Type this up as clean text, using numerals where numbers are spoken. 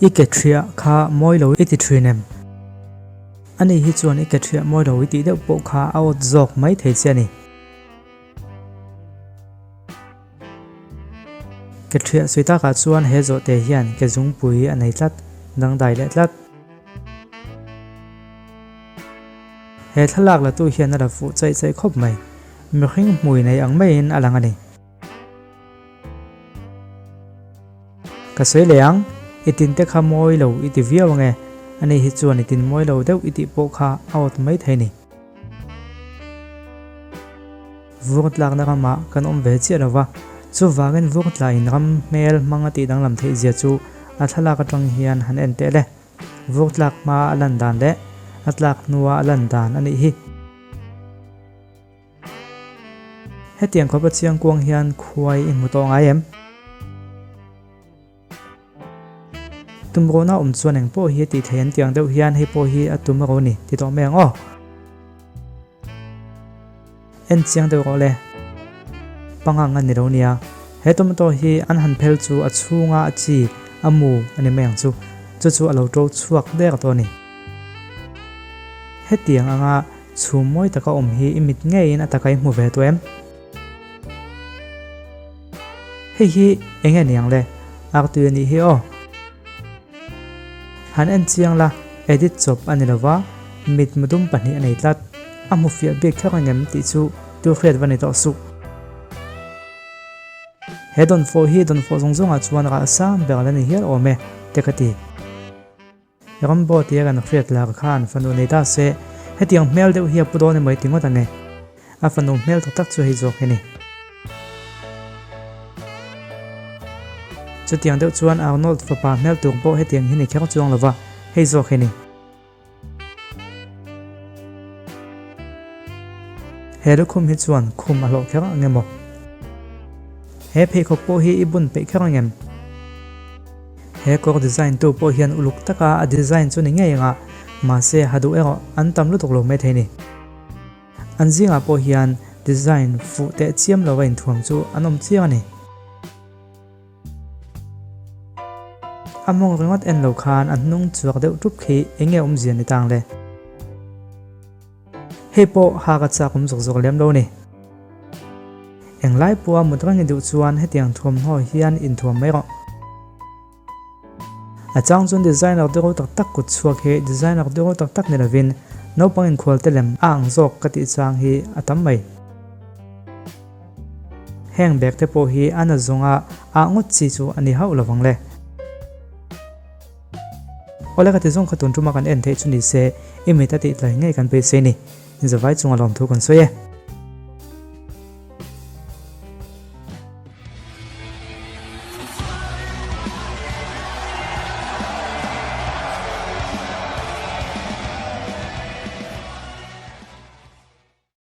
I ke ṭhiah kha mawi lo i ti ṭhin em? Ani hi chuan i ke ṭhiah mawi lo i tih deuh pawh kha a awt zawk mai thei che a ni. Ke ṭhiah sawi takah chuan he zawhte hian ke zungpui a nei tlat, dangdai leh tlat. He thlalak latu hian a la fuh chaih chaih khawp mai. Mihring hmui nei ang maiin a lang a ni. Ka sawi leh ang, i tin te kha mawi lo i ti viau ange, ani hi chuan i tin mawi lo deuh i tih pawh kha a awt mai thei ni. Vur tlakna ramah kan awm ve chiah lo va, chuvangin vur tlain ram hmel hmang a tih danglam theih zia chu a thlalak atang hian han en teh le. Vur tlak hma a lan dan leh a tlak hnua a lan dan a nih hi. Hetiang khawpa chiangkuang hian khuai i hmu tawh ngai em? Tumruhna awm chuan eng pawh hi a tih theih an tiang deuh hian hei pawh hi a tum ro ni ti tawh mai ang aw. En chiang deuh rawh le. Pangang a ni lo nia. He tomato hi an han phel chu a chhunga a chi a mu a ni mai ang chu. Chu chu a lo to chhuak der tawh a ni. Hetiang anga chhum mawi taka awm hi i mit ngeiin a taka i hmu ve tawh em? Hei hi eng nge niang le? Artui a nih hi aw. Han en chiang la, edit chawp a ni lova, mit mudum pahnih a nei tlat. A hmu fiah bik kher angem tih chu tu hriat va ni tawh suh. He dawnfawh hi dawnfawh zawng zawngah chuan rah sang ber la ni hial awm e, te ka ti. Rambo tia kan hriat lar khan fanu nei ta se, hetiang hmel deuh hi a pu dawn emaw i ti ngawt ang e. A fanu hmel tak tak chu hei zawk hi ni. Chutiang deuh chuan Arnold fapa hmel tur pawh hetiang hi ni kher chuang lova, hei zawk hi ni. He lukhum hi chuan khum a hlawh kher ang emaw? He pheikhawk pawh hi i bun peih kher ang em? He kawr design tu pawh hian uluk taka a design chu ni ngei anga, mahse ha duh erawh an tam lutuk lo maithei ni. An zingah pawh hian design fuh teh chiam lova inthuam chu an awm chiang a ni. A mawng ringawt en lo khan a hnung chuak deuh tup khi eng nge awmzia ni tang le? Hei pawh ha ka chak awm zawk zawk lem lo ni. Englai pawha mut reng i duh chuan hetiang thuamhnaw hian inthuam mai rawh. A chang chuan designer deuh tak tak kut chhuak hi designer deuh tak tak ni lovin naupang inkhual te lem a ang zawk ka tih chang hi a tam mai. Heng bag te pawh hi a na zawnga ah ngawt chi chu a ni hauh lovang le. Awle ka ti zawng kha tun tuma kan en theih chu ni se i mit a tih tlai ngei kan beisei ni. Zavai chunga lawmthu kan sawi e.